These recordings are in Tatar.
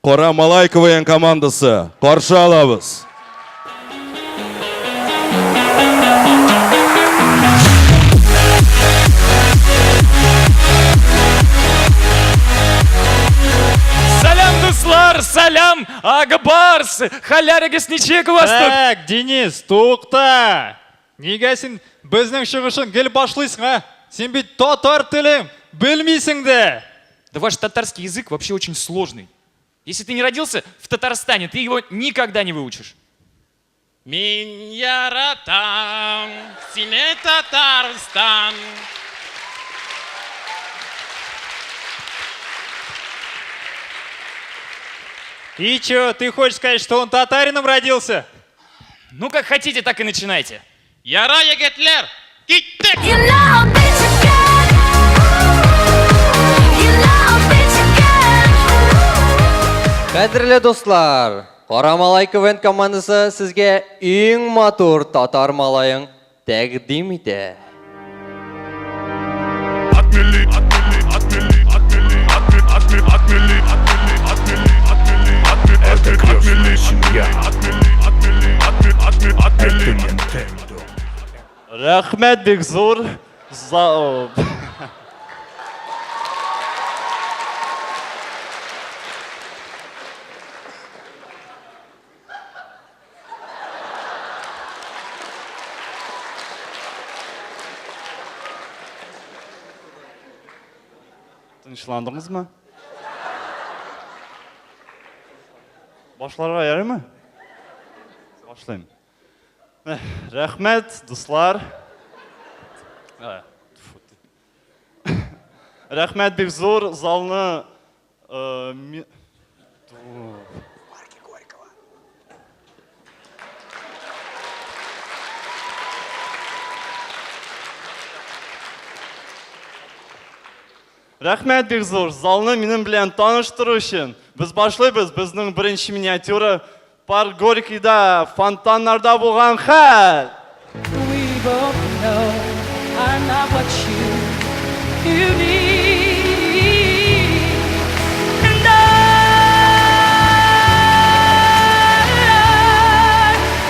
Кара малай КВН командасы. Каршы алабыз. Сәлам, дуслар, сәлам, Акбарс! Хәлләрегез ничек у вас тут? Так, Денис, тукта! Нигә син безнең чыгышын гел башлыйсың, а? Син бит татар телен белмисең дә! Да ваш татарский язык вообще очень сложный. Если ты не родился в Татарстане, ты его никогда не выучишь. Мин яратам сине, Татарстан. И чё, ты хочешь сказать, что он татарином родился? Ну, как хотите, так и начинайте. Яра, егетләр, киттек! You know that you can. You know that you can. Кадерле дуслар, Кара малай КВН командасы сезгә иң матур татар малаен тәкъдим итә. Это крестная семья. Это Nintendo. Рәхмәт бик зур за Тынычландыгызмы? Башларга ярыймы? Башлыйм. Рәхмәт, дуслар. Рәхмәт бик зур залны э, Рәхмәт бик зур залны минем белән таныштыру өчен. Без башлыйбыз. Безнең беренче миниатюра Парк Горькийда фонтаннарда булган хәл. We both know I'm not what you need. And I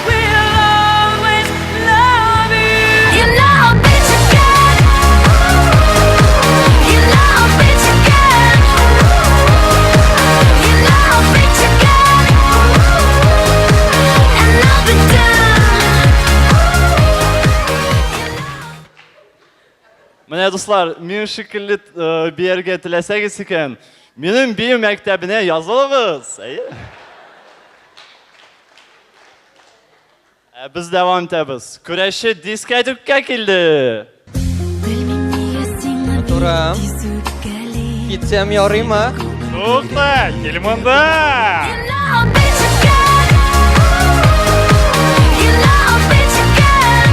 will always love you. You know that you can. You know that you can. You know that you can. And I'll be done. Менә, дуслар, минем шикелле э, биергә теләсәгез икән, минем бию мәктәбенә язылыгыз. Әйе. Ә без дәвам итәбез. Көрәшче дискәтүккә килде. Турам. Китсәм ярыймы? Тукта, кил монда! You know that you can. You know that you can.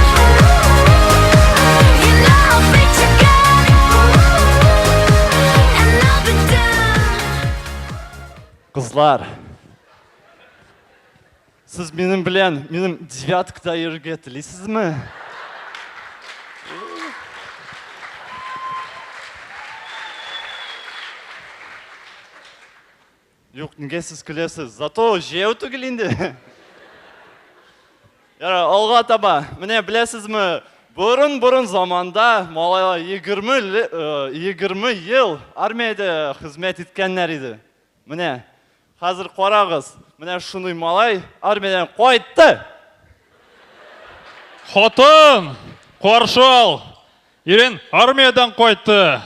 You know that you can. And I'll be done. Кызлар, сез минем белән минем девяткада йөрергә телисезме? Юк, нигә сез көләсез? Зато җәяү түгел инде. Яра, алга таба. Менә беләсезме, борын-борын заманда малайлар 20 20 ел армиядә хезмәт иткәннәр иде. Менә хәзер карагыз, менә шундый малай армиядән кайтты. Хатын, каршы ал. Ирен армиядән кайтты.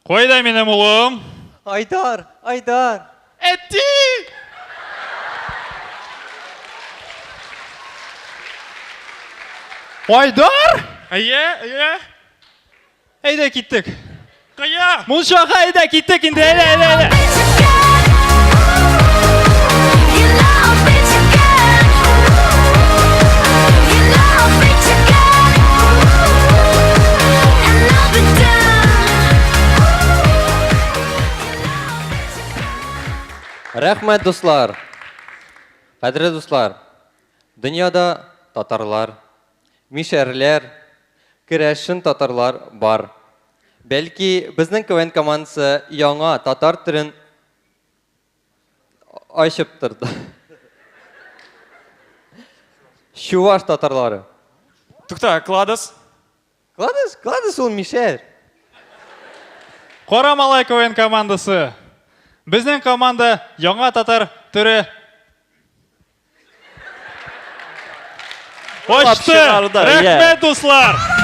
Кайда минем улым? Айдар, Айдар. Әти! Айдар? Әйе, әйе. Әйдә киттек. Кая? Мунчага әйдә киттек инде, әйдә, әйдә, әйдә. That you can. You know that you can. You know that you can. And I'll be done. Рәхмәт, дуслар. Кадерле дуслар, дөньяда татарлар, мишәрләр, керәшен татарлар бар. Бәлки, безнең КВН командасы яңа татар төрен ачып торды. Чуваш татарлары. Тукта, Кладос? Кладос, Кладос ул мишәр. Кара малай КВН командасы. Безнең команда яңа татар төре ачты. Чыгарды, иә. Рәхмәт, дуслар!